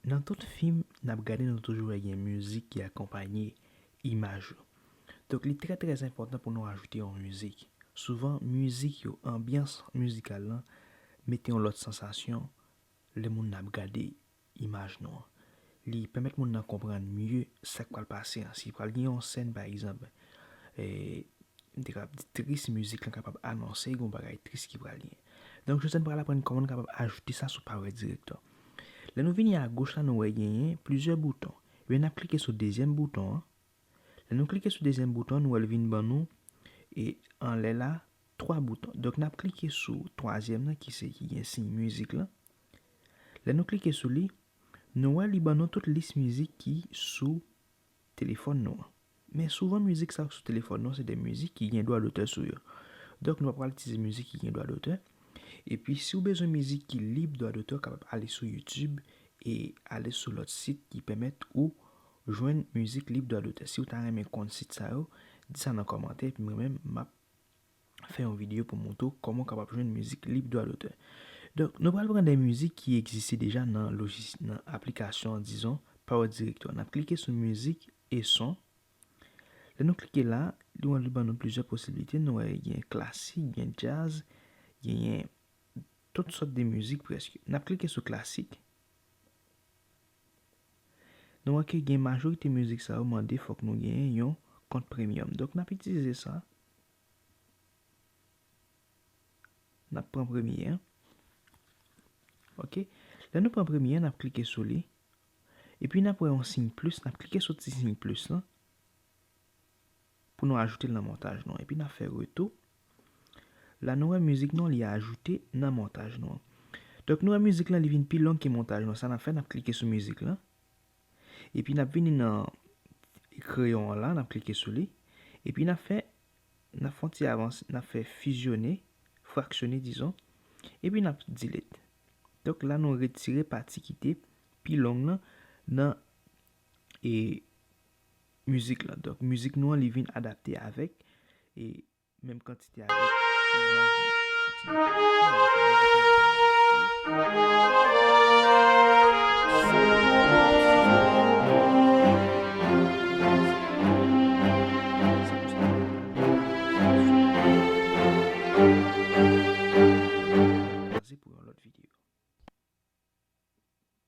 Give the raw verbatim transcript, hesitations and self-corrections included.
Nan tout fim n ap gade, nou toujou wè gen mizik ki akonpanye imaj yo. Donk, li trè, trè enpòtan pou nou ajoute yon mizik. Souvan, mizik yo, anbyans mizikal lan, mete yon lòt sansasyon lè moun nan ap gade imaj nou an. Li pèmèt moun nan konprann mye sa k pral pase an. Si pral gen yon sèn, pa egzanp, e, m te kapab di tris, mizik lan kapab anonse gen yon bagay tris ki pral gen. Donk, jodi a n pral aprann kòman nou kapab ajoute sa sou Power Director. Lè nou vini agoch la, nou wè genyen plizyè bouton. Ebyen, n ap klike sou dezyèm bouton an. Lè nou klike sou dezyèm bouton, nou wè l vin ban nou, e anlè la, twa bouton. Donk, n ap klike sou twazyèm nan, ki se ki gen siy mizik lan. Lè nou klike sou li, nou wè li ban nou tout lis mizik ki sou telefòn nou an. Men souvan, mizik sa yo ki sou telefòn nou an, se de mizik ki gen dwa dotè sou yo. Donk, nou pa pral itilize mizik ki gen dwa dotè. Epi, si w bezwen mizik ki lib dwa dotè, w kapab ale sou YouTube e ale sou lòt sit ki pèmèt ou jwenn mizik lib dwa dotè. Si w ta renmen konn sit sa yo, di sa nan kòmantè, epi mwen menm, m ap fè yon videyo pou montre w kòman w kapab jwenn mizik lib dwa dotè. Donk, nou pral pran de mizik ki egziste deja nan lojis-, nan aplikasyon, dizon, Power Director. N ap klike sou mizik e son. Lè nou klike la, li, li ban nou plizyè posiblite. Nou wè gen klasik, gen djaz, genyen tout sòt de mizik prèske. N ap klike sou klasik. Nou wè ke gen majorite mizik sa yo mande fòk nou genyen yon kont premium. Donk, n ap itilize sa. N ap pran premye an. Ok. Lè nou pran premye an, n ap klike sou li. Epi n ap wè yon siy plis, n ap klike sou ti siy plis lan pou nou ajoute l nan montaj nou an. Epi n ap fè retou. La nou wè mizik nou an, li ajoute nan montaj nou an. Donk nou wè mizik lan, li vin pi long ke montaj nou an. Sa n ap fè, n ap klike sou mizik lan. Epi n ap vini nan kreyon an la, n ap klike sou li. Epi n ap fè, n ap fè yon ti avanse, n ap fè fizyone, fraksyone, dizon. Epi n ap delete. Donk la nou retire pati ki te pi long lan nan, e, mizik lan. Donk mizik nou an, li vin adapte avèk, e, menm kantite avèk imaj nou an.